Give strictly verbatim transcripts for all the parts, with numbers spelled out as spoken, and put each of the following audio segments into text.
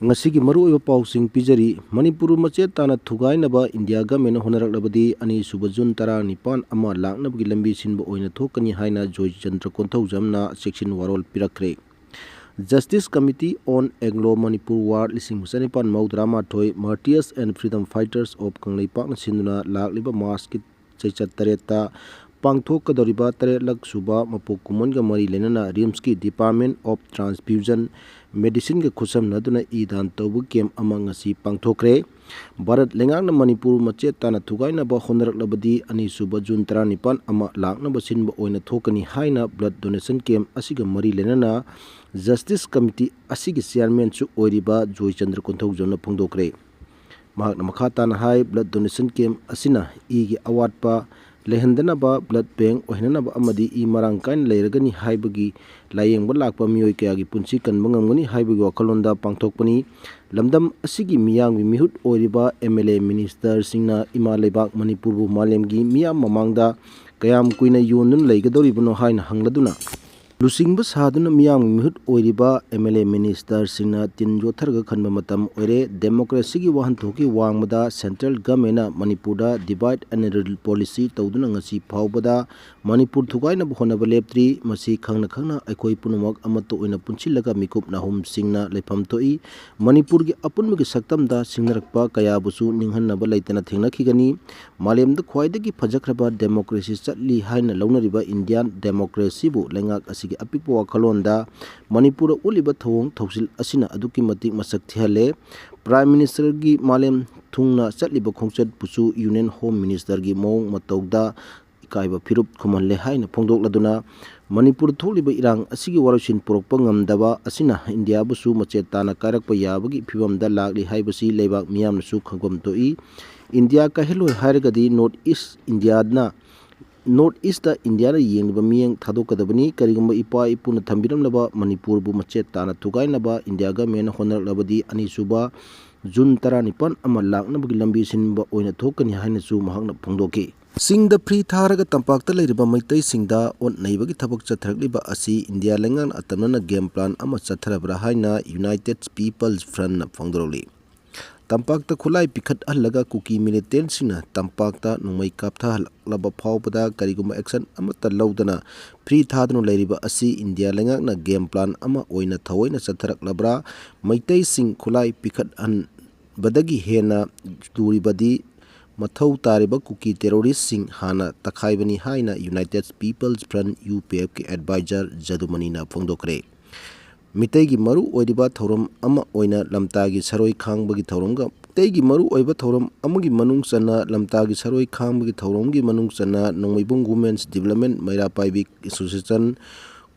ꯉꯁꯤꯒꯤ ꯃꯔꯨꯑꯣꯏꯕ ꯄꯥꯎꯁꯤꯡ ꯄꯤꯖꯔꯤ꯫ ꯃꯅꯤꯄꯨꯔ ꯃꯆꯦꯠ ꯇꯥꯅ ꯊꯨꯒꯥꯏꯅꯕ ꯏꯟꯗꯤꯌꯥ ꯒꯃꯦꯟꯅ ꯍꯣꯠꯅꯔꯛꯂꯕꯗꯤ, ꯑꯅꯤꯁꯨꯕ ꯖꯨꯟ ꯇꯔꯥꯅꯤꯄꯥꯟ ꯑꯃ ꯂꯥꯛꯅꯕꯒꯤ ꯂꯝꯕꯤ ꯁꯤꯟꯕ ꯑꯣꯏꯅ ꯊꯣꯛꯀꯅꯤ ꯍꯥꯏꯅ ꯖꯣꯏꯆꯟꯗ꯭ꯔ ꯀꯣꯟꯊꯧꯖꯝꯅ ꯆꯦꯛꯁꯤꯟ ꯋꯥꯔꯣꯜ ꯄꯤꯔꯛꯈ꯭ꯔꯦ꯫ Justice Committee on Anglo Manipur War ꯂꯤꯁꯤꯡ ꯑꯃ ꯆꯅꯤꯄꯥꯟ ꯃꯧꯗ꯭ꯔꯥ ꯃꯥꯊꯣꯏ, Martyrs and Freedom Fighters of ꯀꯪꯂꯩꯄꯥꯛꯅ ꯁꯤꯟꯗꯨꯅ ꯂꯥꯛꯂꯤꯕ ꯃꯥꯔꯆꯀꯤ ꯆꯩꯆꯠ ꯇꯔꯦꯠꯇ ꯄꯥꯡꯊꯣꯛꯀꯗꯧꯔꯤꯕ ꯇꯔꯦꯠꯂꯛ ꯁꯨꯕ ꯃꯄꯣꯛ ꯀꯨꯝꯑꯣꯟꯒ ꯃꯔꯤ ꯂꯩꯅꯅ ꯔꯤꯝꯁꯀꯤ Department of Transfusion Medicineꯒ ꯈꯨꯠꯁꯝꯅꯗꯨꯅ ꯏ ꯗꯥꯟ ꯇꯧꯕ ꯀꯦꯝꯞ ꯑꯃ ꯉꯁꯤ ꯄꯥꯡꯊꯣꯛꯈ꯭ꯔꯦ꯫ ꯚꯥꯔꯠ ꯂꯩꯉꯥꯛꯅ ꯃꯅꯤꯄꯨꯔ ꯃꯆꯦꯠ ꯇꯥꯅ ꯊꯨꯒꯥꯏꯅꯕ ꯍꯣꯠꯅꯔꯛꯂꯕꯗꯤ, ꯑꯅꯤꯁꯨꯕ ꯖꯨꯟ ꯇꯔꯥꯅꯤꯄꯥꯟ ꯑꯃ ꯂꯥꯛꯅꯕ ꯁꯤꯟꯕ ꯑꯣꯏꯅ ꯊꯣꯛꯀꯅꯤ ꯍꯥꯏꯅ ꯕ꯭ꯂꯗ ꯗꯣꯅꯦꯁꯟ ꯀꯦꯝꯞ ꯑꯁꯤꯒ ꯃꯔꯤ ꯂꯩꯅꯅ ꯖꯁꯇꯤꯁ ꯀꯃꯤꯇꯤ ꯑꯁꯤꯒꯤ ꯆꯤꯌꯥꯔꯃꯦꯟꯁꯨ ꯑꯣꯏꯔꯤꯕ ꯖꯣꯏꯆꯟꯗ꯭ꯔ ꯀꯣꯟꯊꯧꯖꯝꯅ ꯐꯣꯡꯗꯣꯛꯈ꯭ꯔꯦ꯫ ꯃꯍꯥꯛꯅ ꯃꯈꯥ ꯇꯥꯅ ꯍꯥꯏ, ꯕ꯭ꯂꯗ ꯗꯣꯅꯦꯁꯟ ꯀꯦꯝꯞ ꯑꯁꯤꯅ ꯏꯒꯤ ꯑꯋꯥꯠꯄ ꯂꯩꯍꯟꯗꯅꯕ, ꯕ꯭ꯂꯗ ꯕꯦꯡꯛ ꯑꯣꯏꯍꯟꯅꯅꯕ ꯑꯃꯗꯤ ꯏ ꯃꯔꯥꯡ ꯀꯥꯏꯅ ꯂꯩꯔꯒꯅꯤ ꯍꯥꯏꯕꯒꯤ ꯂꯥꯌꯦꯡꯕ ꯂꯥꯛꯄ ꯃꯤꯑꯣꯏ ꯀꯌꯥꯒꯤ ꯄꯨꯟꯁꯤ ꯀꯟꯕ ꯉꯝꯒꯅꯤ ꯍꯥꯏꯕꯒꯤ ꯋꯥꯈꯜꯂꯣꯟꯗ ꯄꯥꯡꯊꯣꯛꯄꯅꯤ꯫ ꯂꯝꯗꯝ ꯑꯁꯤꯒꯤ ꯃꯤꯌꯥꯝꯒꯤ ꯃꯤꯍꯨꯠ ꯑꯣꯏꯔꯤꯕ ꯑꯦꯝ ꯑꯦꯜ ꯑꯦ ꯃꯤꯅꯤꯁꯇꯔꯁꯤꯡꯅ ꯏꯃꯥ ꯂꯩꯕꯥꯛ ꯃꯅꯤꯄꯨꯔꯕꯨ ꯃꯥꯂꯦꯝꯒꯤ ꯃꯤꯌꯥꯝ ꯃꯃꯥꯡꯗ ꯀꯌꯥꯝ ꯀꯨꯏꯅ ꯌꯣꯟꯗꯨꯅ ꯂꯩꯒꯗꯧꯔꯤꯕꯅꯣ ꯍꯥꯏꯅ ꯍꯪꯂꯗꯨꯅ, ꯂꯨꯆꯤꯡꯕ ꯁꯥꯗꯨꯅ ꯃꯤꯌꯥꯝꯒꯤ ꯃꯤꯍꯨꯠ ꯑꯣꯏꯔꯤꯕ ꯑꯦꯝ ꯑꯦꯜ ꯑꯦ ꯃꯤꯅꯤꯁꯇꯔꯁꯤꯡꯅ ꯇꯤꯟ ꯌꯣꯠꯊꯔꯒ ꯈꯟꯕ ꯃꯇꯝ ꯑꯣꯏꯔꯦ꯫ ꯗꯦꯃꯣꯀ꯭ꯔꯦꯁꯤꯒꯤ ꯋꯥꯍꯟꯊꯣꯛꯀꯤ ꯋꯥꯡꯃꯗ ꯁꯦꯟꯇ꯭ꯔꯦꯜ ꯒꯃꯦꯟꯅ ꯃꯅꯤꯄꯨꯔꯗ divide and rule policy ꯇꯧꯗꯨꯅ ꯉꯁꯤ ꯐꯥꯎꯕꯗ ꯃꯅꯤꯄꯨꯔ ꯊꯨꯒꯥꯏꯅꯕ ꯍꯣꯠꯅꯕ ꯂꯦꯞꯇ꯭ꯔꯤ꯫ ꯃꯁꯤ ꯈꯪꯅ ꯈꯪꯅ ꯑꯩꯈꯣꯏ ꯄꯨꯝꯅꯃꯛ ꯑꯃꯠꯇ ꯑꯣꯏꯅ ꯄꯨꯟꯁꯤꯜꯂꯒ ꯃꯤꯀꯨꯞ ꯅꯥꯍꯨꯝꯁꯤꯡꯅ ꯂꯩꯐꯝ ꯊꯣꯛꯏ꯫ ꯃꯅꯤꯄꯨꯔꯒꯤ ꯑꯄꯨꯟꯕꯒꯤ ꯁꯛꯇꯝꯗ ꯁꯤꯡꯅꯔꯛꯄ ꯀꯌꯥꯕꯨꯁꯨ ꯅꯤꯡꯍꯟꯅꯕ ꯂꯩꯇꯅ ꯊꯦꯡꯅꯈꯤꯒꯅꯤ꯫ ꯃꯥꯂꯦꯝꯗ ꯈ꯭ꯋꯥꯏꯗꯒꯤ ꯐꯖꯈ꯭ꯔꯕ ꯗꯦꯃꯣꯀ꯭ꯔꯦꯁꯤ ꯆꯠꯂꯤ ꯍꯥꯏꯅ ꯂꯧꯅꯔꯤꯕ ꯏꯟꯗꯤꯌꯥꯟ ꯗꯦꯃꯣꯀ꯭ꯔꯦꯁꯤꯕꯨ ꯂꯩꯉꯥꯛ ꯑꯁꯤꯒꯤ ꯑꯄꯤꯛꯄ ꯋꯥꯈꯜꯂꯣꯟꯗ ꯃꯅꯤꯄꯨꯔꯗ ꯎꯠꯂꯤꯕ ꯊꯧꯑꯣꯡ ꯊꯧꯁꯤꯜ ꯑꯁꯤꯅ ꯑꯗꯨꯛꯀꯤ ꯃꯇꯤꯛ ꯃꯁꯛ ꯊꯤꯍꯜꯂꯦ꯫ ꯄ꯭ꯔꯥꯏꯝ ꯃꯤꯅꯤꯁꯇꯔꯒꯤ ꯃꯥꯂꯦꯝ ꯊꯨꯡꯅ ꯆꯠꯂꯤꯕ ꯈꯣꯡꯆꯠꯄꯨꯁꯨ ꯌꯨꯅꯤꯌꯟ ꯍꯣꯝ ꯃꯤꯅꯤꯁꯇꯔꯒꯤ ꯃꯑꯣꯡ ꯃꯇꯧꯗ ꯏꯀꯥꯏꯕ ꯐꯤꯔꯨꯞ ꯈꯨꯝꯍꯜꯂꯦ ꯍꯥꯏꯅ ꯐꯣꯡꯗꯣꯛꯂꯗꯨꯅ, ꯃꯅꯤꯄꯨꯔꯗ ꯊꯣꯛꯂꯤꯕ ꯏꯔꯥꯡ ꯑꯁꯤꯒꯤ ꯋꯥꯔꯣꯏꯁꯤꯟ ꯄꯨꯔꯛꯄ ꯉꯝꯗꯕ ꯑꯁꯤꯅ ꯏꯟꯗꯤꯌꯥꯕꯨꯁꯨ ꯃꯆꯦꯠ ꯇꯥꯅ ꯀꯥꯏꯔꯛꯄ ꯌꯥꯕꯒꯤ ꯐꯤꯕꯝꯗ ꯂꯥꯛꯂꯤ ꯍꯥꯏꯕꯁꯤ ꯂꯩꯕꯥꯛ ꯃꯤꯌꯥꯝꯅꯁꯨ ꯈꯪꯐꯝ ꯊꯣꯛꯏ꯫ ꯏꯟꯗꯤꯌꯥ ꯀꯥꯏꯍꯜꯂꯣꯏ ꯍꯥꯏꯔꯒꯗꯤ ꯅꯣꯔꯠ ꯏꯁ ꯏꯟꯗꯤꯌꯥꯅ, ꯅꯣꯔꯠ ꯏꯁꯇ ꯏꯟꯗꯤꯌꯥꯅ ꯌꯦꯡꯂꯤꯕ ꯃꯤꯠꯌꯦꯡ ꯊꯥꯗꯣꯛꯀꯗꯕꯅꯤ꯫ ꯀꯔꯤꯒꯨꯝꯕ ꯏꯄꯥ ꯏꯄꯨꯅ ꯊꯝꯕꯤꯔꯝꯂꯕ ꯃꯅꯤꯄꯨꯔꯕꯨ ꯃꯆꯦꯠ ꯇꯥꯅ ꯊꯨꯒꯥꯏꯅꯕ ꯏꯟꯗꯤꯌꯥ ꯒꯃꯦꯟꯅ ꯍꯣꯠꯅꯔꯛꯂꯕꯗꯤ, ꯑꯅꯤꯁꯨꯕ ꯖꯨꯟ ꯇꯔꯥꯅꯤꯄꯥꯟ ꯑꯃ ꯂꯥꯛꯅꯕꯒꯤ ꯂꯝꯕꯤ ꯁꯤꯟꯕ ꯑꯣꯏꯅ ꯊꯣꯛꯀꯅꯤ ꯍꯥꯏꯅꯁꯨ ꯃꯍꯥꯛꯅ ꯐꯣꯡꯗꯣꯛꯈꯤ꯫ ꯆꯤꯡꯗ ꯐ꯭ꯔꯤ ꯊꯥꯔꯒ ꯇꯝꯄꯥꯛꯇ ꯂꯩꯔꯤꯕ ꯃꯩꯇꯩꯁꯤꯡꯗ ꯑꯣꯠ ꯅꯩꯕꯒꯤ ꯊꯕꯛ ꯆꯠꯊꯔꯛꯂꯤꯕ ꯑꯁꯤ ꯏꯟꯗꯤꯌꯥ ꯂꯩꯉꯥꯛꯅ ꯑꯇꯝꯅꯅ ꯒꯦꯝ ꯄ꯭ꯂꯥꯟ ꯑꯃ ꯆꯠꯊꯔꯕ꯭ꯔꯥ ꯍꯥꯏꯅ ꯌꯨꯅꯥꯏꯇꯦꯗ ꯄꯤꯄꯜꯁ ꯐ꯭ꯔꯟꯠꯅ ꯐꯣꯡꯗꯣꯔꯛꯂꯤ꯫ ꯇꯝꯄꯥꯛꯇ ꯈꯨꯠꯂꯥꯏ ꯄꯤꯈꯠꯍꯜꯂꯒ ꯀꯨꯀꯤ ꯃꯤꯂꯤꯇꯦꯟꯠꯁꯤꯡꯅ ꯇꯝꯄꯥꯛꯇ ꯅꯣꯡꯃꯩ ꯀꯥꯞꯊꯍꯜꯂꯛꯂꯕ ꯐꯥꯎꯕꯗ ꯀꯔꯤꯒꯨꯝꯕ ꯑꯦꯛꯁꯟ ꯑꯃꯠꯇ ꯂꯧꯗꯅ ꯐ꯭ꯔꯤ ꯊꯥꯗꯨꯅ ꯂꯩꯔꯤꯕ ꯑꯁꯤ ꯏꯟꯗꯤꯌꯥ ꯂꯩꯉꯥꯛꯅ ꯒꯦꯝ ꯄ꯭ꯂꯥꯟ ꯑꯃ ꯑꯣꯏꯅ ꯊꯑꯣꯏꯅ ꯆꯠꯊꯔꯛꯂꯕ꯭ꯔꯥ? ꯃꯩꯇꯩꯁꯤꯡ ꯈꯨꯠꯂꯥꯏ ꯄꯤꯈꯠꯍꯟꯕꯗꯒꯤ ꯍꯦꯟꯅ ꯂꯨꯔꯤꯕꯗꯤ ꯃꯊꯧ ꯇꯥꯔꯤꯕ ꯀꯨꯀꯤ ꯇꯦꯔꯣꯔꯤꯁ꯭ꯠꯁꯤꯡ ꯍꯥꯟꯅ ꯇꯛꯈꯥꯏꯕꯅꯤ ꯍꯥꯏꯅ ꯌꯨꯅꯥꯏꯇꯦꯗ ꯄꯤꯄꯜꯁ ꯐ꯭ꯔꯟꯠ, ꯌꯨ ꯄꯤ ꯑꯦꯐꯀꯤ ꯑꯦꯗꯚꯥꯏꯖꯔ ꯖꯗꯨꯃꯅꯤꯅ ꯐꯣꯡꯗꯣꯛꯈ꯭ꯔꯦ꯫ ꯃꯤꯇꯩꯒꯤ ꯃꯔꯨ ꯑꯣꯏꯔꯤꯕ ꯊꯧꯔꯝ ꯑꯃ ꯑꯣꯏꯅ ꯂꯝꯇꯥꯒꯤ ꯁꯔꯣꯏ ꯈꯥꯡꯕꯒꯤ ꯊꯧꯔꯝꯒ, ꯃꯤꯇꯩꯒꯤ ꯃꯔꯨ ꯑꯣꯏꯕ ꯊꯧꯔꯝ ꯑꯃꯒꯤ ꯃꯅꯨꯡ ꯆꯟꯅ ꯂꯝꯇꯥꯒꯤ ꯁꯔꯣꯏ ꯈꯥꯡꯕꯒꯤ ꯊꯧꯔꯝꯒꯤ ꯃꯅꯨꯡ ꯆꯟꯅ ꯅꯣꯡꯃꯩꯕꯨꯡ ꯋꯨꯃꯦꯟꯁ ꯗꯤꯕꯦꯂꯞꯃꯦꯟꯠ ꯃꯩꯔꯥ ꯄꯥꯏꯕꯤ ꯑꯦꯁꯣꯁꯤꯌꯦꯁꯟ,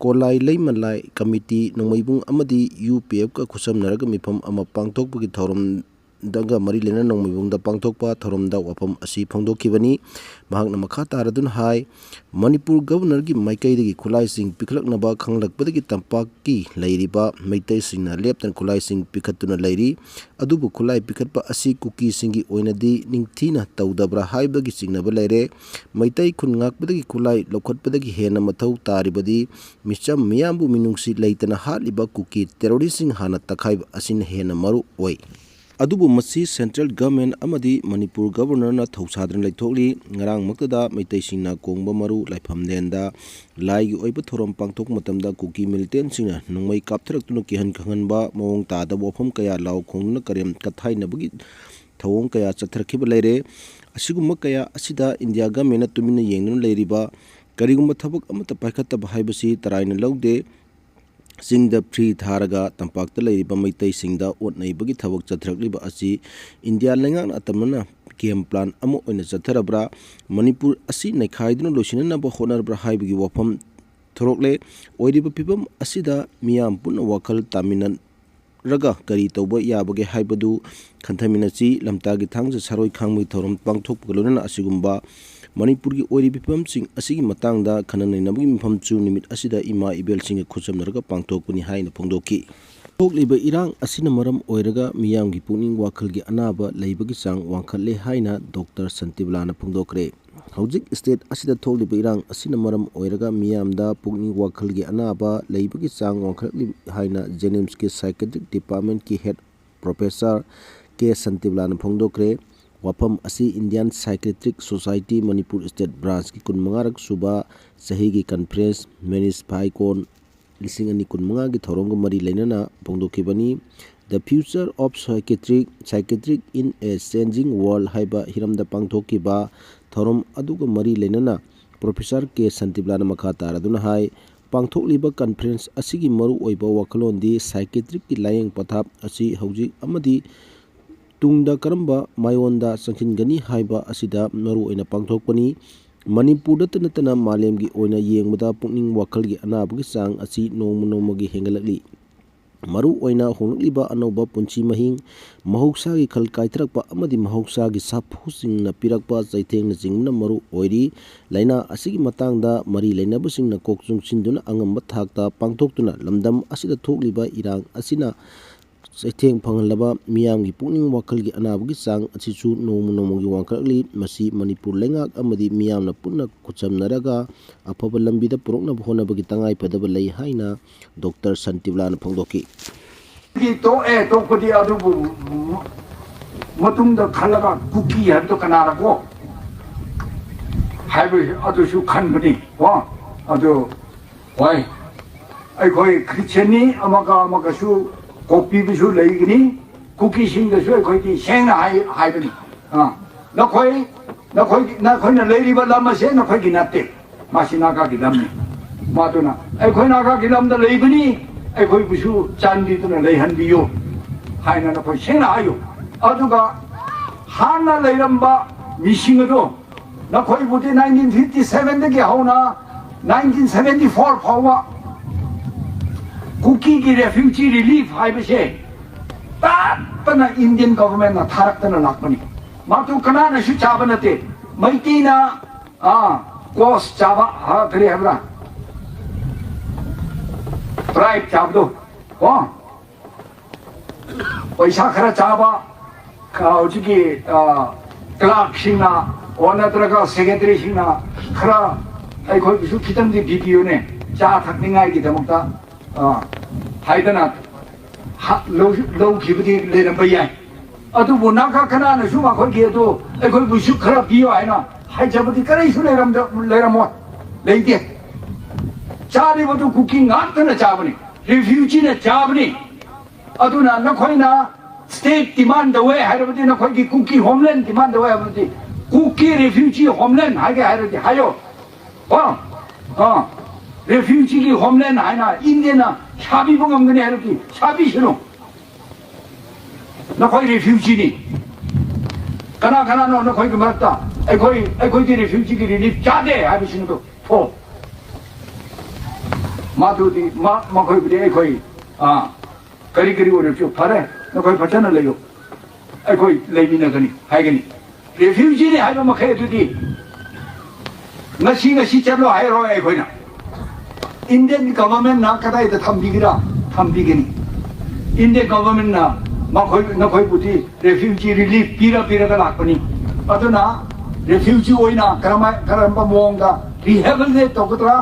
ꯀꯣꯂꯥꯏ ꯂꯩꯃꯂꯥꯏ ꯀꯃꯤꯇꯤ ꯅꯣꯡꯃꯩꯕꯨꯡ ꯑꯃꯗꯤ ꯌꯨ ꯄꯤ ꯑꯦꯐꯀ ꯈꯨꯠꯁꯝꯅꯔꯒ ꯃꯤꯐꯝ ꯑꯃ ꯄꯥꯡꯊꯣꯛꯄꯒꯤ ꯊꯧꯔꯝ ꯗꯒ ꯃꯔꯤ ꯂꯩꯅꯅ ꯅꯣꯡꯃꯩꯕꯨꯡꯗ ꯄꯥꯡꯊꯣꯛꯄ ꯊꯧꯔꯝꯗ ꯋꯥꯐꯝ ꯑꯁꯤ ꯐꯣꯡꯗꯣꯛꯈꯤꯕꯅꯤ꯫ ꯃꯍꯥꯛꯅ ꯃꯈꯥ ꯇꯥꯔꯗꯨꯅ ꯍꯥꯏ, ꯃꯅꯤꯄꯨꯔ ꯒꯕꯔꯅꯔꯒꯤ ꯃꯥꯏꯀꯩꯗꯒꯤ ꯈꯨꯠꯂꯥꯏꯁꯤꯡ ꯄꯤꯈꯠꯂꯛꯅꯕ ꯈꯪꯂꯛꯄꯗꯒꯤ ꯇꯝꯄꯥꯛꯀꯤ ꯂꯩꯔꯤꯕ ꯃꯩꯇꯩꯁꯤꯡꯅ ꯂꯦꯞꯇꯅ ꯈꯨꯠꯂꯥꯏꯁꯤꯡ ꯄꯤꯈꯠꯇꯨꯅ ꯂꯩꯔꯤ꯫ ꯑꯗꯨꯕꯨ ꯈꯨꯠꯂꯥꯏ ꯄꯤꯈꯠꯄ ꯑꯁꯤ ꯀꯨꯀꯤꯁꯤꯡꯒꯤ ꯑꯣꯏꯅꯗꯤ ꯅꯤꯡꯊꯤꯅ ꯇꯧꯗꯕ꯭ꯔꯥ ꯍꯥꯏꯕꯒꯤ ꯆꯤꯡꯅꯕ ꯂꯩꯔꯦ꯫ ꯃꯩꯇꯩ ꯈꯨꯟ ꯉꯥꯛꯄꯗꯒꯤ ꯈꯨꯠꯂꯥꯏ ꯂꯧꯈꯠꯄꯗꯒꯤ ꯍꯦꯟꯅ ꯃꯊꯧ ꯇꯥꯔꯤꯕꯗꯤ ꯃꯤꯆꯝ ꯃꯤꯌꯥꯝꯕꯨ ꯃꯤꯅꯨꯡꯁꯤ ꯂꯩꯇꯅ ꯍꯥꯠꯂꯤꯕ ꯀꯨꯀꯤ ꯇꯦꯔꯣꯔꯤꯁ꯭ꯠꯁꯤꯡ ꯍꯥꯟꯅ ꯇꯛꯈꯥꯏꯕ ꯑꯁꯤꯅ ꯍꯦꯟꯅ ꯃꯔꯨ ꯑꯣꯏ꯫ ꯑꯗꯨꯕꯨ ꯃꯁꯤ ꯁꯦꯟꯇ꯭ꯔꯦꯜ ꯒꯚꯔꯟꯃꯦꯟꯠ ꯑꯃꯗꯤ ꯃꯅꯤꯄꯨꯔ ꯒꯚꯔꯅꯔꯅ ꯊꯧꯁꯥꯗꯅ ꯂꯩꯊꯣꯛꯂꯤ꯫ ꯉꯔꯥꯡꯃꯛꯇꯗ ꯃꯩꯇꯩꯁꯤꯡꯅ ꯀꯣꯡꯕ ꯃꯔꯨ ꯂꯥꯏꯐꯝꯂꯦꯟꯗ ꯂꯥꯏꯒꯤ ꯑꯣꯏꯕ ꯊꯧꯔꯝ ꯄꯥꯡꯊꯣꯛꯄ ꯃꯇꯝꯗ ꯀꯨꯀꯤ ꯃꯤꯂꯤꯇꯦꯟꯠꯁꯤꯡꯅ ꯅꯣꯡꯃꯩ ꯀꯥꯞꯊꯔꯛꯇꯨꯅ ꯀꯤꯍꯟ ꯈꯪꯍꯟꯕ, ꯃꯑꯣꯡ ꯇꯥꯗꯕ ꯋꯥꯐꯝ ꯀꯌꯥ ꯂꯥꯎ ꯈꯣꯡꯗꯨꯅ ꯀꯔꯦꯝ ꯀꯊꯥꯏꯅꯕꯒꯤ ꯊꯧꯑꯣꯡ ꯀꯌꯥ ꯆꯠꯊꯔꯛꯈꯤꯕ ꯂꯩꯔꯦ꯫ ꯑꯁꯤꯒꯨꯝꯕ ꯀꯌꯥ ꯑꯁꯤꯗ ꯏꯟꯗꯤꯌꯥ ꯒꯚꯔꯟꯃꯦꯟꯠꯅ ꯇꯨꯃꯤꯟꯅ ꯌꯦꯡꯗꯨꯅ ꯂꯩꯔꯤꯕ, ꯀꯔꯤꯒꯨꯝꯕ ꯊꯕꯛ ꯑꯃꯠꯇ ꯄꯥꯏꯈꯠꯇꯕ ꯍꯥꯏꯕꯁꯤ ꯇꯔꯥꯏꯅ ꯂꯧꯗꯦ꯫ ꯆꯤꯡꯗ ꯐ꯭ꯔꯤ ꯊꯥꯔꯒ ꯇꯝꯄꯥꯛꯇ ꯂꯩꯔꯤꯕ ꯃꯩꯇꯩꯁꯤꯡꯗ ꯑꯣꯠ ꯅꯩꯕꯒꯤ ꯊꯕꯛ ꯆꯠꯊꯔꯛꯂꯤꯕ ꯑꯁꯤ ꯏꯟꯗꯤꯌꯥ ꯂꯩꯉꯥꯛꯅ ꯑꯇꯝꯅꯅ ꯒꯦꯝ ꯄ꯭ꯂꯥꯟ ꯑꯃ ꯑꯣꯏꯅ ꯆꯠꯊꯔꯕ꯭ꯔꯥ? ꯃꯅꯤꯄꯨꯔ ꯑꯁꯤ ꯅꯩꯈꯥꯏꯗꯨꯅ ꯂꯣꯏꯁꯤꯟꯅꯅꯕ ꯍꯣꯠꯅꯔꯕ꯭ꯔꯥ ꯍꯥꯏꯕꯒꯤ ꯋꯥꯐꯝ ꯊꯣꯔꯛꯂꯦ꯫ ꯑꯣꯏꯔꯤꯕ ꯐꯤꯕꯝ ꯑꯁꯤꯗ ꯃꯤꯌꯥꯝ ꯄꯨꯟꯅ ꯋꯥꯈꯜ ꯇꯥꯃꯤꯟꯅꯔꯒ ꯀꯔꯤ ꯇꯧꯕ ꯌꯥꯕꯒꯦ ꯍꯥꯏꯕꯗꯨ ꯈꯟꯊꯃꯤꯟꯅꯁꯤ꯫ ꯂꯝꯇꯥꯒꯤ ꯊꯥꯡꯖ ꯁꯔꯣꯏ ꯈꯥꯡꯕꯒꯤ ꯊꯧꯔꯝ ꯄꯥꯡꯊꯣꯛꯄꯒ ꯂꯣꯏꯅꯅ ꯑꯁꯤꯒꯨꯝꯕ ꯃꯅꯤꯄꯨꯔꯒꯤ ꯑꯣꯏꯔꯤꯕ ꯐꯤꯕꯝꯁꯤꯡ ꯑꯁꯤꯒꯤ ꯃꯇꯥꯡꯗ ꯈꯟꯅ ꯅꯩꯅꯕꯒꯤ ꯃꯐꯝꯁꯨ ꯅꯨꯃꯤꯠ ꯑꯁꯤꯗ ꯏꯃꯥ ꯏꯕꯦꯜꯁꯤꯡꯒ ꯈꯨꯠꯁꯝꯅꯔꯒ ꯄꯥꯡꯊꯣꯛꯄꯅꯤ ꯍꯥꯏꯅ ꯐꯣꯡꯗꯣꯛꯈꯤ꯫ ꯊꯣꯛꯂꯤꯕ ꯏꯔꯥꯡ ꯑꯁꯤꯅ ꯃꯔꯝ ꯑꯣꯏꯔꯒ ꯃꯤꯌꯥꯝꯒꯤ ꯄꯨꯛꯅꯤꯡ ꯋꯥꯈꯜꯒꯤ ꯑꯅꯥꯕ ꯂꯩꯕꯒꯤ ꯆꯥꯡ ꯋꯥꯡꯈꯠꯂꯦ ꯍꯥꯏꯅ ꯗꯣꯛꯇꯔ ꯁꯟꯇꯤꯕꯂꯥꯅ ꯐꯣꯡꯗꯣꯛꯈ꯭ꯔꯦ꯫ ꯍꯧꯖꯤꯛ ꯁ꯭ꯇꯦꯠ ꯑꯁꯤꯗ ꯊꯣꯛꯂꯤꯕ ꯏꯔꯥꯡ ꯑꯁꯤꯅ ꯃꯔꯝ ꯑꯣꯏꯔꯒ ꯃꯤꯌꯥꯝꯗ ꯄꯨꯛꯅꯤꯡ ꯋꯥꯈꯜꯒꯤ ꯑꯅꯥꯕ ꯂꯩꯕꯒꯤ ꯆꯥꯡ ꯋꯥꯡꯈꯠꯂꯛꯂꯤ ꯍꯥꯏꯅ ꯖꯦꯅꯤꯝꯁꯀꯤ ꯁꯥꯏꯀꯦꯇ꯭ꯔꯤꯛ ꯗꯤꯄꯥꯔꯠꯃꯦꯟꯠꯀꯤ ꯍꯦꯗ ꯄ꯭ꯔꯣꯐꯦꯁꯔ ꯀꯦ ꯁꯟꯇꯤꯕꯂꯥꯅ ꯐꯣꯡꯗꯣꯛꯈ꯭ꯔꯦ꯫ ꯋꯥꯐꯝ ꯑꯁꯤ Indian psychiatric society Manipur state ꯕ꯭ꯔꯥꯟꯁꯀꯤ ꯀꯨꯟꯃꯉꯥꯔꯛ ꯁꯨꯕ ꯆꯍꯤꯒꯤ ꯀꯟꯐꯔꯦꯟꯁ ꯃꯦꯅꯤꯁ ꯐꯥꯏꯀꯣꯟ ꯂꯤꯁꯤꯡ ꯑꯅꯤ ꯀꯨꯟꯃꯉꯥꯒꯤ ꯊꯧꯔꯝꯒ ꯃꯔꯤ ꯂꯩꯅꯅ ꯐꯣꯡꯗꯣꯛꯈꯤꯕꯅꯤ꯫ The Future of Psychiatric, Psychiatric in a Changing World ꯍꯥꯏꯕ ꯍꯤꯔꯝꯗ ꯄꯥꯡꯊꯣꯛꯈꯤꯕ ꯊꯧꯔꯝ ꯑꯗꯨꯒ ꯃꯔꯤ ꯂꯩꯅꯅ ꯄ꯭ꯔꯣꯐꯦꯁꯔ ꯀꯦ ꯁꯟꯇꯤꯕꯂꯥꯅ ꯃꯈꯥ ꯇꯥꯔꯗꯨꯅ ꯍꯥꯏ, ꯄꯥꯡꯊꯣꯛꯂꯤꯕ ꯀꯟꯐꯔꯦꯟꯁ ꯑꯁꯤꯒꯤ ꯃꯔꯨꯑꯣꯏꯕ ꯋꯥꯈꯜꯂꯣꯟꯗꯤ psychiatric ꯀꯤ ꯂꯥꯌꯦꯡ ꯄꯊꯥꯞ ꯑꯁꯤ ꯍꯧꯖꯤꯛ ꯑꯃꯗꯤ ꯇꯨꯡꯗ ꯀꯔꯝꯕ ꯃꯥꯏꯑꯣꯟꯗ ꯆꯪꯁꯤꯟꯒꯅꯤ ꯍꯥꯏꯕ ꯑꯁꯤꯗ ꯃꯔꯨꯑꯣꯏꯅ ꯄꯥꯡꯊꯣꯛꯄꯅꯤ꯫ ꯃꯅꯤꯄꯨꯔꯗꯇ ꯅꯠꯇꯅ ꯃꯥꯂꯦꯝꯒꯤ ꯑꯣꯏꯅ ꯌꯦꯡꯕꯗ ꯄꯨꯛꯅꯤꯡ ꯋꯥꯈꯜꯒꯤ ꯑꯅꯥꯕꯒꯤ ꯆꯥꯡ ꯑꯁꯤ ꯅꯣꯡꯃ ꯅꯣꯡꯃꯒꯤ ꯍꯦꯟꯒꯠꯂꯛꯂꯤ꯫ ꯃꯔꯨꯑꯣꯏꯅ ꯍꯣꯡꯂꯛꯂꯤꯕ ꯑꯅꯧꯕ ꯄꯨꯟꯁꯤ ꯃꯍꯤꯡ, ꯃꯍꯧꯁꯥꯒꯤ ꯈꯜ ꯀꯥꯏꯊꯔꯛꯄ ꯑꯃꯗꯤ ꯃꯍꯧꯁꯥꯒꯤ ꯁꯥꯐꯨꯁꯤꯡꯅ ꯄꯤꯔꯛꯄ ꯆꯩꯊꯦꯡꯅꯆꯤꯡꯕꯅ ꯃꯔꯨ ꯑꯣꯏꯔꯤ꯫ ꯂꯥꯏꯅꯥ ꯑꯁꯤꯒꯤ ꯃꯇꯥꯡꯗ ꯃꯔꯤ ꯂꯩꯅꯕꯁꯤꯡꯅ ꯀꯣꯛ ꯆꯨꯡꯁꯤꯟꯗꯨꯅ ꯑꯉꯝꯕ ꯊꯥꯛꯇ ꯄꯥꯡꯊꯣꯛꯇꯨꯅ ꯂꯝꯗꯝ ꯑꯁꯤꯗ ꯊꯣꯛꯂꯤꯕ ꯏꯔꯥꯡ ꯑꯁꯤꯅ ꯆꯩꯊꯦꯡ ꯐꯪꯍꯜꯂꯕ ꯃꯤꯌꯥꯝꯒꯤ ꯄꯨꯛꯅꯤꯡ ꯋꯥꯈꯜꯒꯤ ꯑꯅꯥꯕꯒꯤ ꯆꯥꯡ ꯑꯁꯤꯁꯨ ꯅꯣꯡꯃ ꯅꯣꯡꯃꯒꯤ ꯋꯥꯡꯈꯠꯂꯛꯂꯤ꯫ ꯃꯁꯤ ꯃꯅꯤꯄꯨꯔ ꯂꯩꯉꯥꯛ ꯑꯃꯗꯤ ꯃꯤꯌꯥꯝꯅ ꯄꯨꯟꯅ ꯈꯨꯠꯁꯝꯅꯔꯒ ꯑꯐꯕ ꯂꯝꯕꯤꯗ ꯄꯨꯔꯛꯅꯕ ꯍꯣꯠꯅꯕꯒꯤ ꯇꯉꯥꯏꯐꯗꯕ ꯂꯩ ꯍꯥꯏꯅ ꯗꯣꯛꯇꯔ ꯁꯟꯇꯤꯕꯂꯥꯅ ꯐꯣꯡꯗꯣꯛꯈꯤ꯫ ꯇꯣꯛꯑꯦ, ꯇꯣꯛꯄꯗꯤ ꯑꯗꯨꯕꯨ ꯃꯇꯨꯡꯗ ꯈꯜꯂꯒ ꯀꯨꯀꯤ ꯍꯥꯏꯕꯗꯣ ꯀꯅꯥꯔꯀꯣ ꯍꯥꯏꯕ ꯑꯗꯨꯁꯨ ꯈꯟꯕꯅꯤ꯫ ꯀꯣ ꯑꯗꯨ ꯍꯣꯏ, ꯑꯩꯈꯣꯏ ꯈ꯭ꯔꯤꯁꯇꯤꯌꯥꯟꯅꯤ, ꯑꯃꯒ ꯑꯃꯒꯁꯨ ꯀꯣꯛꯄꯤꯕꯁꯨ ꯂꯩꯒꯅꯤ꯫ ꯀꯨꯀꯤꯁꯤꯡꯗꯁꯨ ꯑꯩꯈꯣꯏꯗꯤ ꯁꯦꯡꯅ ꯍꯥꯏ ꯍꯥꯏꯕꯅꯤ꯫ ꯑꯥ, ꯅꯈꯣꯏ ꯅꯈꯣꯏꯒꯤ ꯅꯈꯣꯏꯅ ꯂꯩꯔꯤꯕ ꯂꯝ ꯑꯁꯦ ꯅꯈꯣꯏꯒꯤ ꯅꯠꯇꯦ꯫ ꯃꯥꯁꯤ ꯅꯥꯒꯥꯒꯤ ꯂꯝꯅꯤ꯫ ꯃꯗꯨꯅ ꯑꯩꯈꯣꯏ ꯅꯥꯒꯥꯒꯤ ꯂꯝꯗ ꯂꯩꯕꯅꯤ, ꯑꯩꯈꯣꯏꯕꯨꯁꯨ ꯆꯥꯟꯕꯤꯗꯨꯅ ꯂꯩꯍꯟꯕꯤꯌꯨ ꯍꯥꯏꯅ ꯅꯈꯣꯏ ꯁꯦꯡꯅ ꯍꯥꯏꯌꯨ꯫ ꯑꯗꯨꯒ ꯍꯥꯟꯅ ꯂꯩꯔꯝꯕ ꯃꯤꯁꯤꯡ ꯑꯗꯨ ꯅꯈꯣꯏꯕꯨꯗꯤ ꯅꯥꯏꯟꯇꯤꯟ ꯐꯤꯐꯇꯤ ꯁꯚꯦꯟꯗꯒꯤ ꯍꯧꯅ ꯅꯥꯏꯟꯇꯤꯟ ꯁꯚꯦꯟꯇꯤ ꯐꯣꯔ ꯐꯥꯎꯕ ꯀꯨꯀꯤꯒꯤ ꯔꯦꯐ꯭ꯌꯨꯖꯤ ꯔꯤꯂꯤꯐ ꯍꯥꯏꯕꯁꯦ ꯇꯠꯇꯅ ꯏꯟꯗꯤꯌꯟ ꯒꯣꯚꯔꯟꯃꯦꯟꯠꯅ ꯊꯥꯔꯛꯇꯅ ꯂꯥꯛꯄꯅꯤ꯫ ꯃꯗꯨ ꯀꯅꯥꯅꯁꯨ ꯆꯥꯕ ꯅꯠꯇꯦ꯫ ꯃꯩꯇꯩꯅ ꯑꯥ ꯀꯣꯁ ꯆꯥꯕ, ꯍꯥ, ꯀꯔꯤ ꯍꯥꯏꯕ꯭ꯔꯥ, ꯕ꯭ꯔꯥꯏꯕ ꯆꯥꯕꯗꯣ, ꯀꯣ ꯄꯩꯁꯥ ꯈꯔ ꯆꯥꯕ, ꯍꯧꯖꯤꯛꯀꯤ ꯀ꯭ꯂꯥꯔꯛꯁꯤꯡꯅ ꯑꯣ, ꯅꯠꯇ꯭ꯔꯒ ꯁꯦꯀ꯭ꯔꯦꯇꯔꯤꯁꯤꯡꯅ ꯈꯔ ꯑꯩꯈꯣꯏꯕꯨꯁꯨ ꯈꯤꯇꯪꯗꯤ ꯄꯤꯕꯤꯌꯨꯅꯦ, ꯆꯥ ꯊꯛꯅꯤꯡꯉꯥꯏꯒꯤꯗꯃꯛꯇ, ꯑ, ꯍꯥꯏꯗꯅ ꯍ-, ꯂꯧ-, ꯂꯧꯈꯤꯕꯗꯤ ꯂꯩꯔꯝꯕ ꯌꯥꯏ꯫ ꯑꯗꯨꯕꯨ ꯅꯥꯒꯥ ꯀꯅꯥꯅꯁꯨ ꯃꯈꯣꯏꯒꯤ ꯑꯗꯨ ꯑꯩꯈꯣꯏꯕꯨꯁꯨ ꯈꯔ ꯄꯤꯌꯨ ꯍꯥꯏꯅ ꯍꯥꯏꯖꯕꯗꯤ ꯀꯔꯤꯁꯨ ꯂꯩꯔꯝꯗ-, ꯂꯩꯔꯝꯃꯣꯏ, ꯂꯩꯇꯦ꯫ ꯆꯥꯔꯤꯕꯗꯨ ꯀꯨꯀꯤ ꯉꯥꯛꯇꯅ ꯆꯥꯕꯅꯤ, ꯔꯤꯐ꯭ꯌꯨꯖꯤꯅ ꯆꯥꯕꯅꯤ꯫ ꯑꯗꯨꯅ ꯅꯈꯣꯏꯅ ꯁ꯭ꯇꯦꯠ ꯗꯤꯃꯥꯟ ꯇꯧꯋꯦ ꯍꯥꯏꯔꯕꯗꯤ, ꯅꯈꯣꯏꯒꯤ ꯀꯨꯀꯤ ꯍꯣꯝꯂꯦꯟ ꯗꯤꯃꯥꯟ ꯇꯧꯋꯦ ꯍꯥꯏꯔꯕꯗꯤ, ꯀꯨꯀꯤ ꯔꯤꯐ꯭ꯌꯨꯖꯤ ꯍꯣꯝꯂꯦꯟ ꯍꯥꯏꯒꯦ ꯍꯥꯏꯔꯗꯤ ꯍꯥꯏꯌꯣ꯫ ꯑ, ꯑ, ꯔꯤꯐ꯭ꯌꯨꯖꯤꯒꯤ ꯍꯣꯝꯂꯦꯟ ꯍꯥꯏꯅ ꯏꯟꯗꯤꯌꯥꯅ ꯁꯥꯕꯤꯕ ꯉꯝꯒꯅꯤ ꯍꯥꯏꯔꯗꯤ ꯁꯥꯕꯤꯁꯅꯨ꯫ ꯅꯈꯣꯏ ꯔꯤꯐ꯭ꯌꯨꯖꯤꯅꯤ꯫ ꯀꯅꯥ ꯀꯅꯥꯅꯣ ꯅꯈꯣꯏꯒꯤ ꯃꯔꯛꯇ ꯑꯩꯈꯣꯏ, ꯑꯩꯈꯣꯏꯗꯤ ꯔꯤꯐ꯭ꯌꯨꯖꯤꯒꯤ ꯔꯤꯂꯤꯐ ꯆꯥꯗꯦ ꯍꯥꯏꯕꯁꯤꯡꯗꯣ ꯊꯣꯛꯑꯣ꯫ ꯃꯗꯨꯗꯤ ꯃ-, ꯃꯈꯣꯏꯕꯨꯗꯤ ꯑꯩꯈꯣꯏ, ꯑ, ꯀꯔꯤ ꯀꯔꯤ ꯑꯣꯏꯔꯁꯨ ꯐꯔꯦ, ꯅꯈꯣꯏ ꯐꯖꯅ ꯂꯩꯌꯨ, ꯑꯩꯈꯣꯏ ꯂꯩꯃꯤꯟꯅꯒꯅꯤ ꯍꯥꯏꯒꯅꯤ꯫ ꯔꯤꯐ꯭ꯌꯨꯖꯤꯅꯤ ꯍꯥꯏꯕ ꯃꯈꯩ ꯑꯗꯨꯗꯤ ꯉꯁꯤ, ꯉꯁꯤ ꯆꯠꯂꯣ ꯍꯥꯏꯔꯣꯏ ꯑꯩꯈꯣꯏꯅ꯫ ꯏꯟꯗꯤꯌꯟ ꯒꯚꯔꯟꯃꯦꯟꯠꯅ ꯀꯗꯥꯏꯗ ꯊꯝꯕꯤꯒꯦꯔꯥ? ꯊꯝꯕꯤꯒꯅꯤ꯫ ꯏꯟꯗꯤꯌꯟ ꯒꯚꯔꯟꯃꯦꯟꯠꯅ ꯃꯈꯣꯏ, ꯅꯈꯣꯏꯕꯨꯗꯤ ꯔꯤꯐ꯭ꯌꯨꯖꯤ ꯔꯤꯂꯤꯐ ꯄꯤꯔ ꯄꯤꯔꯒ ꯂꯥꯛꯄꯅꯤ꯫ ꯑꯗꯨꯅ ꯔꯤꯐ꯭ꯌꯨꯖꯤ ꯑꯣꯏꯅ ꯀꯔꯝꯍꯥꯏ-, ꯀꯔꯝꯕ ꯃꯑꯣꯡꯗ ꯔꯤꯍꯦꯕꯤꯂꯤꯇꯦꯠ ꯇꯧꯒꯗ꯭ꯔꯥ?